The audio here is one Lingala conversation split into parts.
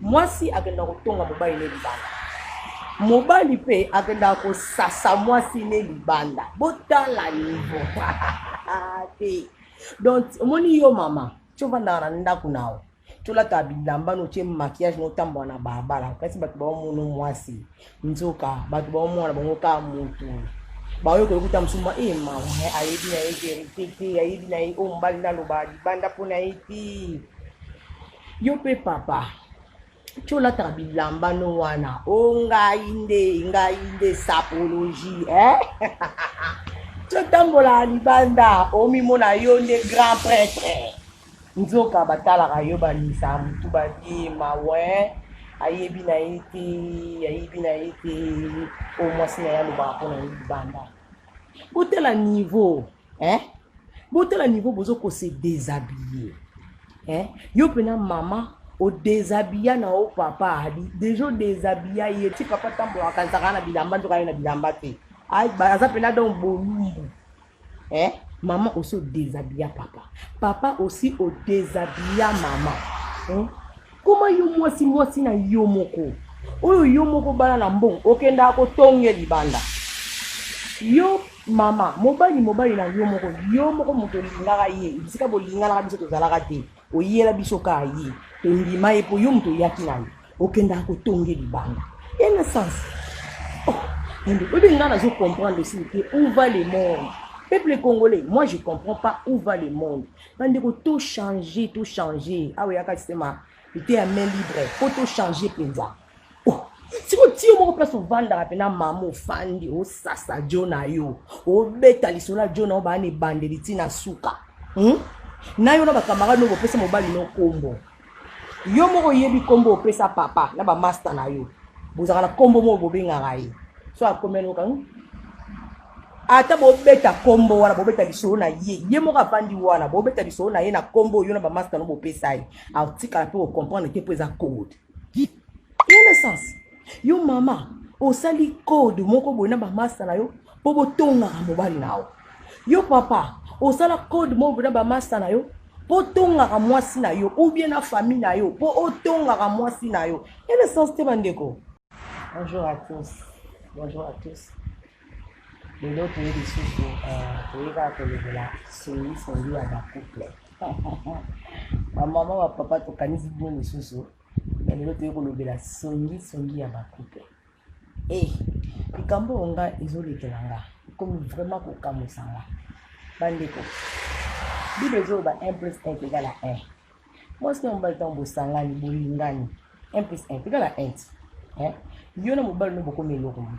Mwasi akendaka kotonga mobali ne libanda, mobali mpe akendaka kosasa mwasi ne libanda. Botala niveau te. Donc omoni yo mama, ti ovandaka na ndako na yo, ti olataka bilamba no, otie maquillage no, otambola na balabala, kasi bato baomona mwasi, nzoka bato baomona bango kaka motu baoyo koyokuta mosusu ma e mama ayebi na ye verité te, ayebi na ye oyo mobali naloba libanda mpo na ye te. Yo mpe papa, ti olataka bilamba no wana, o ngai nde, ngai nde sapologie, eh? Ti otambolaka libanda, omimona yo nde grand prêtre, nzoka batalaka yo, banisaka motu babima we ayebi na ye te, ayebi na ye te oyo mwasi na ye alobaka mpo na ye libanda. Botala niveau, eh? Botala niveau bozo ko se déshabiller, eh? Yo mpena mama, odéshabilla na yo papa déjà, odéshabilla ye ti papa tambolaka, akanisaka na bilamba, nzoka ye na bilamba te, aza mpena donc bolumbu, eh? Mama aussi odéshabilla papa, papa aussi odéshabilla mama, eh? Koma yo mwasi, mwasi na yo moko oyo yo moko bala na mbongo, okendaka kotonge libanda. Yo mama, mobali, mobali na yo moko, yo moko moto olingaka ye, bisika bolinganaka, biso tozalaka te, oyela biso kaka ye, tondima ye mpo yo moto oyaki na ye, okendaka kotonge libanda ena sens. Oh, oyebi ngai nazo comprendre aussi te où va le monde. Peuple congolais, moi je comprends pas où va le monde. Bandeko, tochange, tochange. Awa eyaka système te ya main libre mpo tochange mpenza. Oh, sikoyo ti yo moko place ovandaka mpena mama, ofandi, osasa jo na yo, obeta lisolo ya jo na yo baa na ebandeli ntina suka, Na yo na bacamarade no, bopesa mobali no nkombo. Yo moko oyebi nkombo opesa papa na bamaster na yo, bozalaka na nkombo moko bobengaka ye. So akomeloka ata bobeta nkombo wana, bobeta lisolo na ye, ye moko avandi wana, bobeta lisolo na ye na nkombo oyo na bamaster no bopesa ye, atikala mpe kocomprendre te mpo eza code ena sens. Yo mama, osali code moko boye na bamasta na yo mpo botongaka mobali na yo. Yo papa, osala code moko boye na bamasta na yo mpo otongaka mwasi na yo, ou bien na famille na yo mpo otongaka mwasi na yo. Ena sens te, bandeko. Bonjour à tous, bonjour à tous. Lelo toye lisusu, toye kaka kolobela songisongi ya bacouple. Bamama, bapapa, tokanisi bino lisusu, mais lelo toye kolobela songisongi ya bacouple. E likambo oyo nga ezolekela nga, ekomi vraiment kokamwisa nga. Bandeko, Bible ezoloba 1 plus 1 égale à 1. Mwasi na mobali, ntango bosangani, bolingani, 1 plus 1 égale à 1, eh? Yo na mobali no bokomi eloko moko,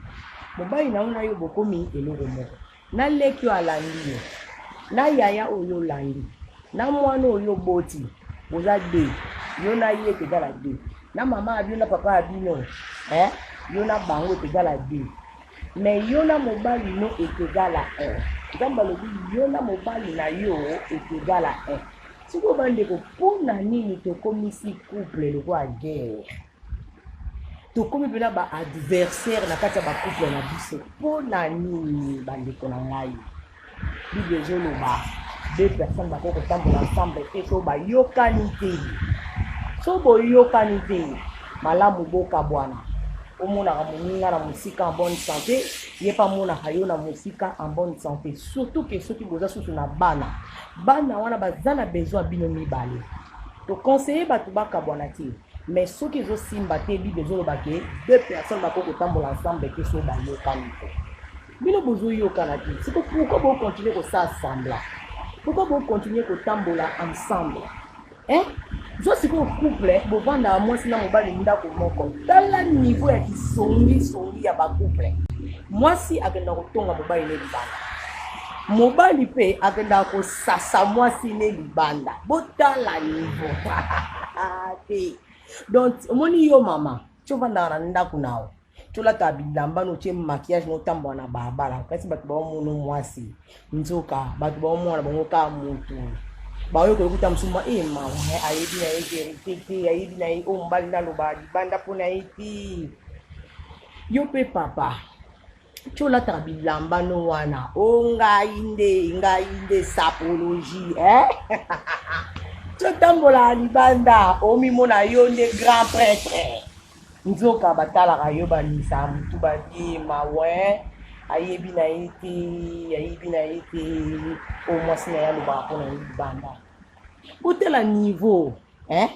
mobali na yo na yo bokomi eloko moko, na leki oyo alandi yo, na yaya oyo olandi, na mwana oyo oboti, boza deux, yo na ye égale deux, na mama ya bino na papa ya bino, eh? Yo na bango égale deux, mais yo na mobali no est égal à 1. Nzambe alobi yo na mobali na yo est égal à 1. Sikoyo bandeko, mpo na nini tokomisi couple lokola guerre? Tokomi mpena baadversaire na kati ya bacouple na biso, mpo na nini? Bandeko na ngai, Bible ezoloba deux personnes bakoki kotambola ensemble te so bayokani te. So boyokani te, malamu bokabwana. Omonaka moninga na mosika en bonne santé, ye mpe amonaka yo na mosika en bonne santé, surtout ke soki boza susu na bana, bana wana baza na besoin bino mibale. Toconseille bato bakabwana te, mais soki ezosimba te, Bible ezoloba ke deux personnes bakoki kotambola ensemble te so bayokani te. Bino bozoyokana te, siko pourquoi bocontinue kosala semblant? Pourquoi bocontinue kotambola ensemble, eh? Zwa sikoyo couple bovandaka mwasi na mobali ndako moko. Tala niveau ya kisongisongi ya bacouple. Mwasi akendaka kotonga mobali ne libanda, mobali mpe akendaka kosasa mwasi ne libanda. Botala niveau te. Donc omoni yo mama, ti ovandaka na ndako na yo, ti olataka bilamba no, otie maquillage no, otambola na balabala, kasi bato baomona mwasi, nzoka bato baomona bango kaka motu baoyo koyokuta mosusu ma e mama ayebi na ye verité te, ayebi na ye oyo mobali naloba libanda mpo na ye te. Yo mpe papa, ti olataka bilamba no wana, o ngai nde, ngai nde sapologie, eh? Totambolaka libanda, omimona yo nde grand prêtre. Nzoka batalaka yo banisaka motu babie mawa ayebi na ye te, ayebi na ye te oyo mwasi na ye alobaka mpo na ye libanda. Botala niveau eh?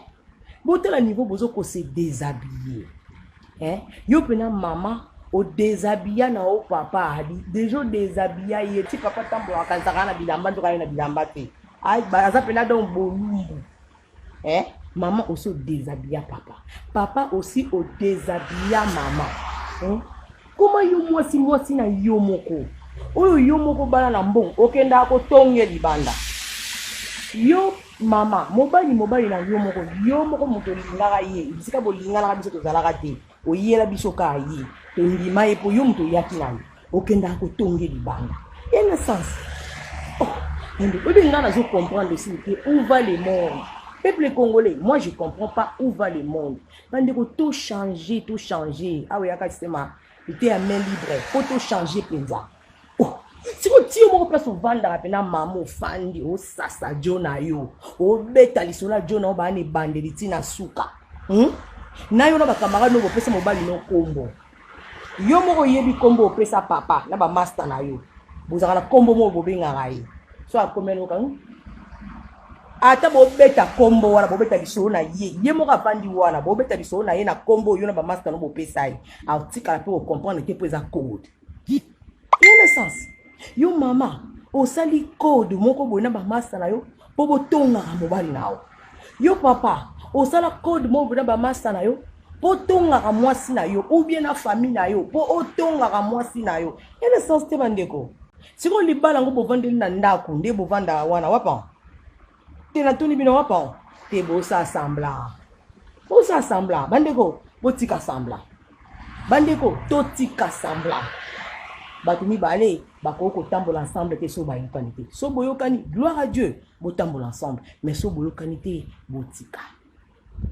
Botala niveau bozo ko se déshabiller eh? Yo mpena mama odéshabilla na yo papa deja odéshabilla ye ti papa tambolaka akanisaka na bilamba, nzoka ye na bilamba te, aza mpena donc bolumbu eh? Mama aussi odéshabilla papa, papa aussi odéshabilla mama eh? Koma yo mwasi, mwasi na yo moko oyo yo moko bala na mbongo, okendaka kotonge libanda. Yo mama, mobali, mobali na yo moko, yo moko moto olingaka ye, bisika bolinganaka biso tozalaka te, oyela biso kaka ye, tondima ye mpo yo moto oyaki na ye, okendaka kotonge libanda ena sens. Oh, oyebi ngai nazo comprendre aussi te où va le monde. Peuple congolais, moi je comprends pas où va le monde. Bandeko, to changer, to changer. Awa eyaka système ete ya main libre, po to changer mpenza. Oh, sikoyo ti yo moko place ovandaka mpena mama, ofandi osasa jo na yo, obeta lisolo ya jo na yo baa na ebandeli ti na suka, Na yo na bacamarade no bopesa mobali no nkombo. Yo moko oyebi nkombo opesa papa na bamaster na yo, bozalaka na nkombo moko bobengaka ye. So akomi aloka, Ata bobeta nkombo wana, bobeta lisolo na ye, ye moko avandi wana, bobeta lisolo na ye na nkombo oyo na bamaster no bopesa ye, atikala mpe kocomprendre te mpo eza code ena sens. Yo mama osali code moko boye na bamasta na yo mpo botongaka mobali na yo. Yo papa osala code moko boye na bamasta na yo mpo otongaka mwasi na yo, ou bien na famille na yo mpo otongaka mwasi na yo. Ena sens te, bandeko. Sikoyo libala yango bovandeli na ndako nde bovandaka wana wapa te? Natuni bino, wapa te? Bosala semblant, bosala semblant. Bandeko, botika semblant. Bandeko, totika semblant. Bato mibale bakoki kotambola ensemble te so bayokani te. So boyokani, gloire à Dieu, botambola ensemble, mais so boyokani te, botika.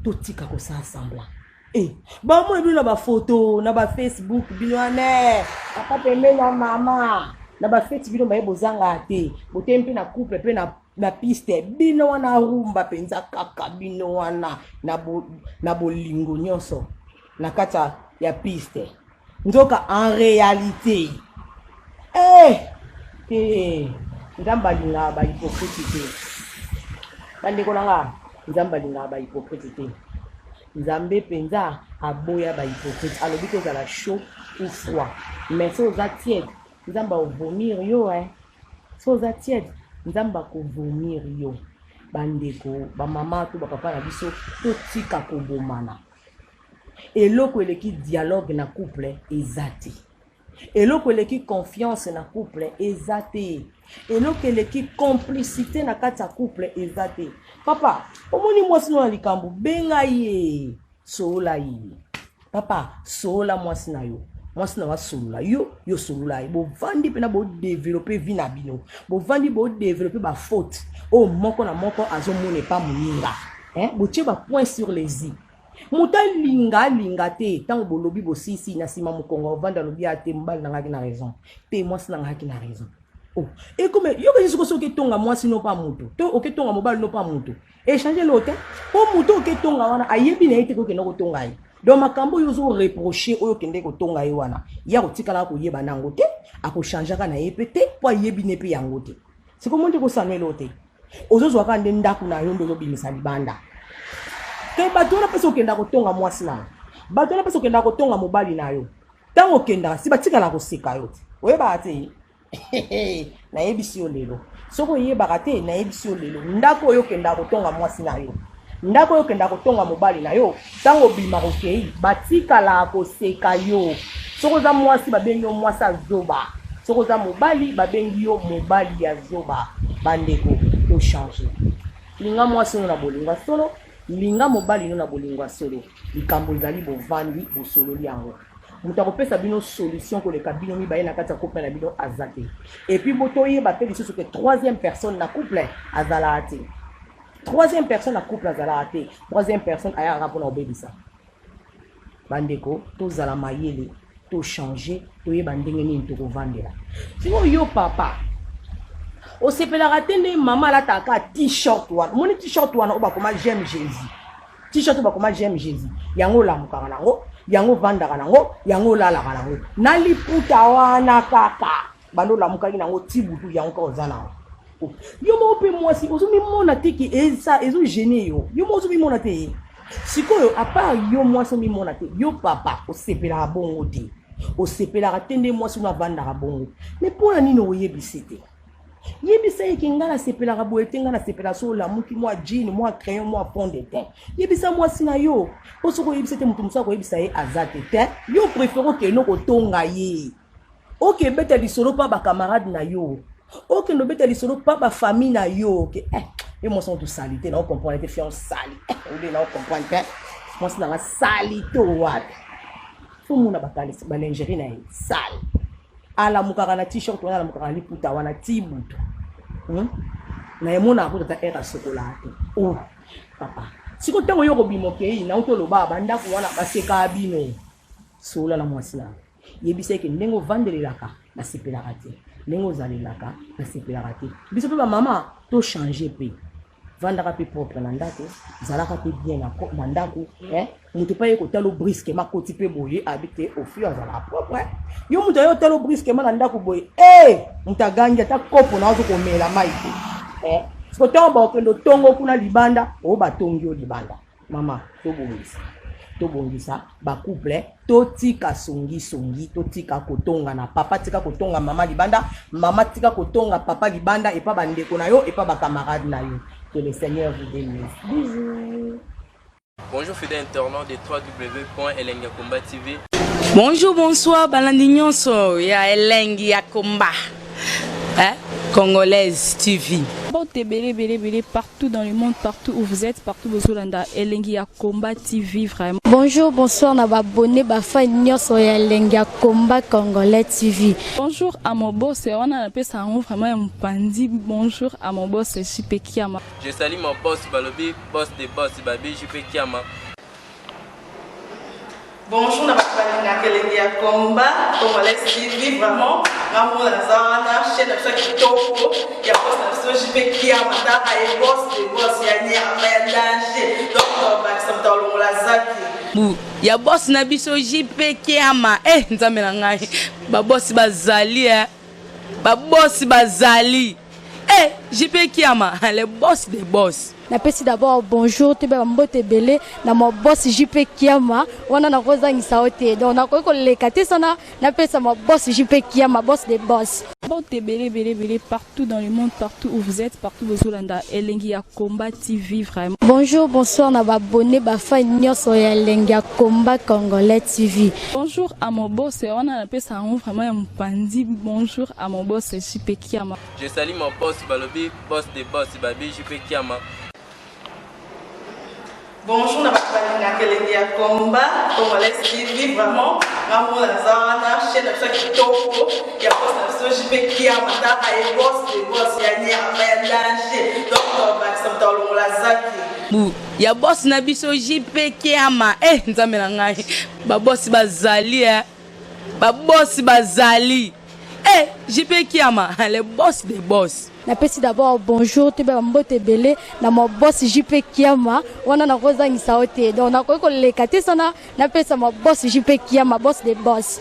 Totika kosala semblant. E bamona bino na bafoto na bafacebook, bino ane papa pembeni na mama na bafeti, bino baye bozanga te, botemi mpe na couple mpe na piste, bino wana rumba mpenza kaka bino wana na bolingo nyonso na kati ya piste. Nzoka en réalité, eh, te. Nzambe alingaka bahypocrite te, bandeko na nga. Nzambe alingaka bahypocrite te. Nzambe mpenza aboya bahypocrite. Alobi tozala chaud ou froid, mais so oza tiède, Nzambe akovomir yo, eh. So oza tiède, Nzambe akovomir yo. Bandeko, bamama to bapapa na biso, totika kobomana. Eloko eleki dialogue na couple eza te. Eloko eleki confiance na couple eza te. Eloko eleki complicité na kati ya couple eza te. Papa, omoni mwasi no na likambo, benga ye, solola ye. Papa, solola mwasi na yo, mwasi na yo asolola yo, yo solola ye. Bovandi mpena, bodévelopper vie na bino, bovandi, bodévelopper bafaute oyo moko na moko azomona epa moninga, eh? Botie bapoint sur les i. Moto alinga alinga te, ntango bolobi bosisi, na nsima mokongo ovanda, alobi ya te, mobali na ngaki na raison te, mwasi na ngaki na raison. Oh, ekome yoka siko soki etonga mwasi no pa moto to oketonga mobali no pa moto, échange lo te, mpo moto oketonga wana ayebi na ye te kokende kotonga ye. Donc makambo oyo ozoreprocher, oyo okende kotonga ye wana, ye akotikalaka koyeba nango te, akochangeaka na ye mpe te, mpo ayebi ne mpe yango te. Sikoyo mo nde kosanwelo te, ozozwaka nde ndako na yo nde ozobimisa libanda te. Bato wana mpesi okenda kotonga mwasi na yo, bato wana mpesi okenda kotonga mobali na yo, ntango okendaka si batikala koseka yo te. Oyebaka te, nayebisi yo lelo. Soki oyebaka te, nayebisi yo lelo. Ndako oyo okendaka kotonga mwasi na yo, ndako oyo okendaka kotonga mobali na yo, ntango obimaka okei, batikalaka koseka yo. Soki oza mwasi, babengi yo mwasi azoba. Soki oza mobali, babengi yo mobali ya zoba. Bandeko, tochange. Linga mwasi no na bolingo ya solo, linga mobali no na bolingo ya solo. Likambo ezali, bovandi, bosololi yango. Moto akopesa bino solution koleka bino mibale na kati ya couple na bino aza te. Et puis botoyeba mpe lisusu ke troisième personne na couple azalaka te. Troisième personne na couple azalaka te. Troisième personne ayaka mpona kobebisa. Bandeko, tozala mayele, tochange, toyeba ndenge nini tokovandela. Sikoyo yo papa, Osepelaka te nde mama alataka t-shirt wana. Omoni t-shirt wana oyo bakoma j'aime Jésus, t-shirt oyo bakoma j'aime Jésus, yango olamukaka nango, yango ovandaka nango, yango olalaka nango na liputa wana kaka bando olamukaki nango ti butu, yango kaka oza nango. Yo moko mpe mwasi ozomimona te ke eza ezogêner yo. Yo moko ozomimona te. Sikoyo, à part yo mwasi omimona te, yo papa osepelaka bongo te, osepelaka te nde mwasi ono avandaka bongo. Mais mpona nini oyebisi te? Yebisa ye ke ngai nasepelaka boye te, ngai nasepelaka so olamuki mwa jean, mwa crayon, mwa fond de teint. Yebisa mwasi na yo, mpo soki oyebisa te, moto mosusu akoyebisa ye aza te. Te, yo préfère okende kotonga ye, okebeta lisolo mpa bacamarade na yo, okende obeta lisolo mpa bafamille na yo ke eh, ye mwasi ngo tosali te, naocomprendre te, fian sali ode, naocomprendre te, mwasi nanga sali to wapi. Fo mona balingerie na ye sale, alamukaka na t-shirt wana, alamukaka na liputa wana ti butu, Na emonaka kuta ta ere asokolaka te. Oh papa, siko ntango yo kobima okei, nauti oloba bandako wana basekaka bino. Solola na mwasi na yebisa eke ndenge ovandelelaka nasepelaka te, ndenge ozalelaka nasepelaka te. Biso mpe bamama tochange mpe, vandaka mpe propre na ndako, zalaka mpe bien na ndako. Moto mpe aye kotala brusquement, akoti mpe boye, abi te ofi azalaka propre. Yo moto aye otala brusquement na ndako boye e, moto agangi ata kopo na azo komela mai te. Siko ntango bakokende otongo kuna libanda, oyo batongi yo libanda. Mama, tobongisa, tobongisa bacouple, totika songisongi, totika kotonga na papa, tika kotonga mama libanda, mama tika kotonga papa libanda, epa bandeko na yo, epa bacamarade na yo. Que le Seigneur vous bénisse, bisous. Bonjour fidèles internautes de www.elengiyakomba TV. Bonjour, bonsoir, balandi nyonso ya Elengi ya Komba, hein? Congolaise TV. Porte ebele ebele ebele partout dans le monde, partout où vous êtes, partout bozolanda Elengi ya Combat TV vraiment. Bonjour, bonsoir na baabonnés, bafans nyonso ya Elengi ya Combat Congolais TV. Bonjour à mon boss, wana napesa yango vraiment ya mopandi. Bonjour à mon boss JP Kiama. Je salue mon boss Balobi, boss de boss Babi JP Kiama. Bonjour na bato balingaka Elengi ya Combat Congolais TV. Vraiment, ngamona naza wana, chaîne na biso ya kitoko ya boss na biso JP Kiama, taka ye boss de boss ya nyama ya danger. Donc bakisa moto alongola zaki Bu ya boss na biso JP Kiama. Eh, nzambe na ngai, babosi bazali, eh. Babosi bazali. Eh, JP Kiama, le boss des boss. Napesi d'abord bonjour, toyeba bambote ebele na ma boss JP Kiama wana, nakozangisa yo te. Donc nakoki koleka te sana napesa ma boss JP Kiama, boss de boss. Porte ebele ebele ebele partout dans le monde, partout où vous êtes, partout bozolanda Elengi ya Combat TV vraiment. Bonjour, bonsoir na baabonnés, bafans nyonso ya Elengi ya Combat Congolais TV. Bonjour à mon boss, wana napesa yango vraiment ya mopandi. Bonjour à mon boss JP Kiama. Je salue mon boss Balobi, boss de boss Babi JP Kiama. Bonjour na bato balingaka Elengi ya Combat Congolais TV vraiment. Ngamona naza wana, chaîne na biso ya kitoko ya boss na biso JP Kiama, taka ye boss de boss ya nyama ya danger. Donc bakisa moto alongola zaki Bu ya boss na biso JP Kiama. Eh, nzambe na ngai, babosi bazali, eh. Babosi bazali. Eh, JP Kiama, le boss des boss. Napesi d'abord bonjour, toyeba bambote ebele na ma boss JP Kiama wana, nakozangisa yo te. Donc nakoki koleka te sana napesa ma boss JP Kiama, boss de boss.